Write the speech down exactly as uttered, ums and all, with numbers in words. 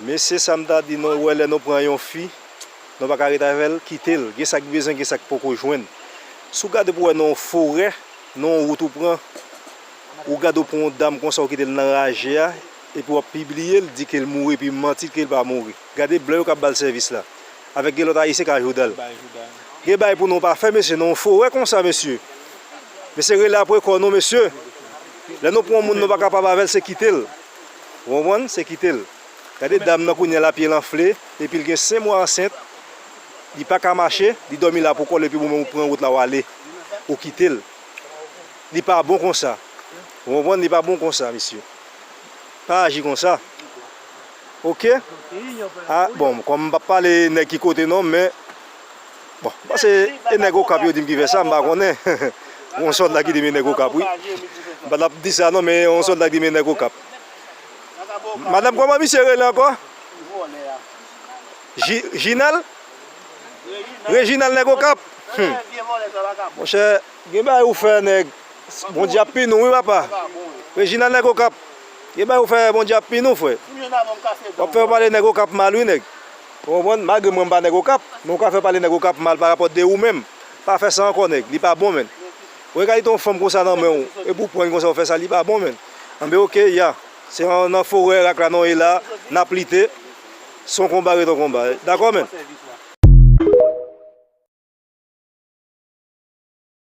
Mesye, sa m ta di nou, wè, lè nou pran yon fi, nou pa ka ret avè l, kite l. Gen sa k bezwen, gen sa k poko jwenn. Si w gade pou wè nan yon forè, nan yon wout ou pran, ou gade ou pran yon dam konsa, ou kite l nan raje a, epi w ap pibliye l, di ke l mouri, epi manti ke l pa mouri. Gade blan yo k ap ba l sèvis la. Avèk gen lòt ayisyen ka joudal. Gen bagay pou nou pa fè, mesye, nan yon forè konsa, mesye. Mesye, rele apre kò nou, mesye. Lè nou pran yon moun, nou pa kapab avè l, se kite l. Ou konprann? Se kite l. Gade dam nan kounye a, pye l anfle, epi l gen senk mwa ansent, li pa ka mache, li dòmi la pou kò l, epi ou menm ou pran wout la, w ale, ou kite l. Li pa bon konsa. Ou konprann? Li pa bon konsa, mesye. Pa aji konsa. Oke? Ah, bon, kòm m p ap pale nèg ki kote non, men, bon, m panse e nèg Okap yo di m ki fè sa, m pa konnen. Yon sòlda ki di m e nèg Okap, wi. M pa t ap di sa non, men yon sòlda ki di m e nèg Okap. Madanm, kòman misye rele ankò? Ji-, Jinal? Rejinal nèg Okap. Hmm. Monchè, gen bagay ou fè, nèg. Bondye ap pini w, wi, papa. Rejinal nèg Okap. Gen bagay ou fè, Bondye ap pini w, frè. W ap fè yo pale nèg Okap mal, wi, nèg. Ou konprann? Malgre mwen, m pa nèg Okap, men ou ka fè pale nèg Okap mal pa rapò de ou menm. Pa fè sa ankò, nèg. Li pa bon, menn. Ou regalite yon fanm konsa nan men w, epi w pran l konsa, ou fè sa, li pa bon, menn. Anben, oke, ya. Se nan, nan forè rak la nou ye la, n ap lite. Se yon konba, ret yon konba. Dakò, menn?